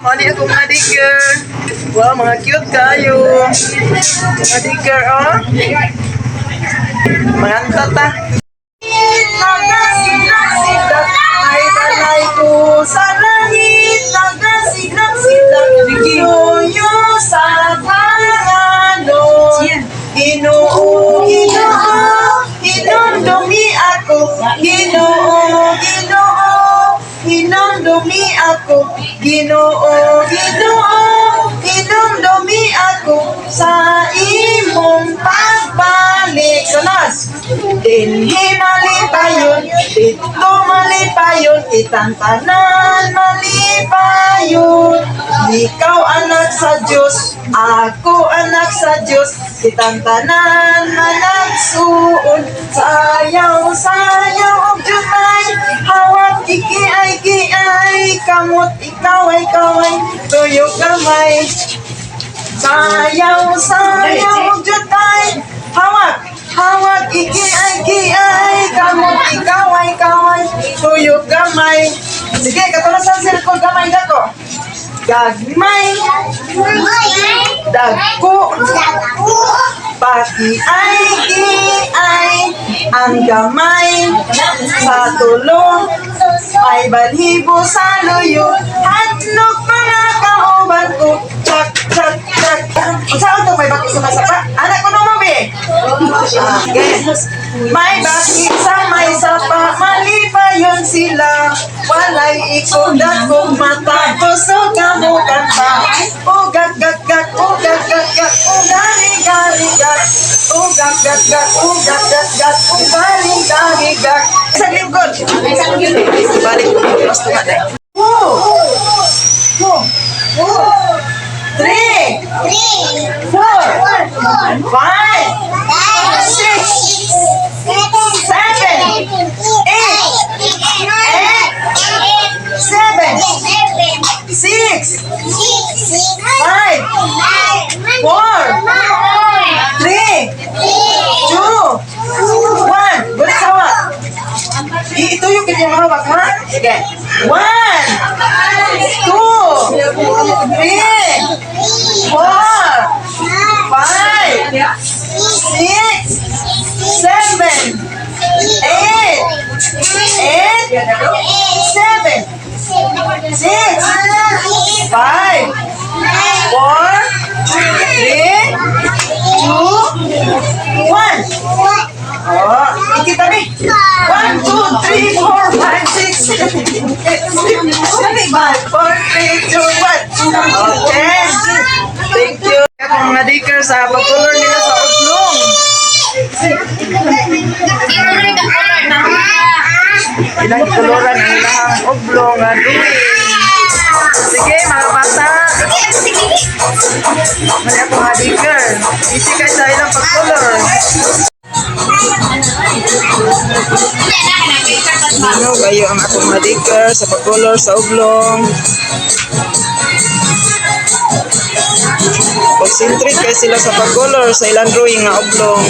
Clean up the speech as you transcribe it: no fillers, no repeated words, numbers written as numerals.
Mali ako, mga digger. Wow, mga cute kayo. Mga digger, oh. Mga tata. Nagasigla-sigla, ay balay ko sa langit. Nagasigla-sigla, Luyo sa pangalan. Ginoo, Ginoo, hinumdumi ako. Ginoo, Ginoo, hinumdumi ako. Ginoo, Ginoo, hinumdumi ako sa imong pagbalik. Sunod. Dinhi malipayon, didto malipayon, kitang tanan malipayon. Ikaw anak sa Diyos, ako anak sa Diyos, kitang tanan managsuon. Sayaw, sayaw, og jutay, hawak iki ay kiay, kamot ikaw ay kaway, tuyo gamay. Sayaw, sayaw, og jutay, hawak, hawak, iki ay kiay, kamot ikaw ay kaway, tuyo gamay. Sige, katulad sa circle, gamay dako. Gagmay, dagko, paki ay ki ay, ang gamay, sa tulo, ay balhibo sa luyo, hadlok mga kauban ko, chak, chak, chak. Unsaon to may baki sa masapa? Anak ko no mo, be? Ah, yes. May baki sa may sapa, malipayon sila. Walay ikudat kung mata, kusog nga mo kanta. Ugak, gak, gak, ugak, gak, gak, ugari, gari, gak. Ugak, gak, gak, ugak, gak, gak, ugari, gari, gak. Sa lingkod. Balik, mas tunga na. Two, two, three, four, five, six, seven, eight, eight, seven, six, five, four, three, two, one. Balik sa hawak. Ituyo kanyang hawak, ha? Sige. One, two, three, four, five, six, seven, eight, eight, seven, six, five, four, three, two, one. Oh, ikita ni. One, two, three, four, five, six, seven, eight, seven, five, four, three, two, one. Okay. Thank you. Akong mga diker sa pag-color nila sa oblong. Ilang koloran ang ilang oblong nga drawing. Sige, mga bata. Mali ako, mga diker. Easy kayo sa ilang pag-color. Ano kayo ang akong mga diker sa pag-color sa oblong. Concentrate kayo sila sa pag-color sa ilang drawing nga oblong.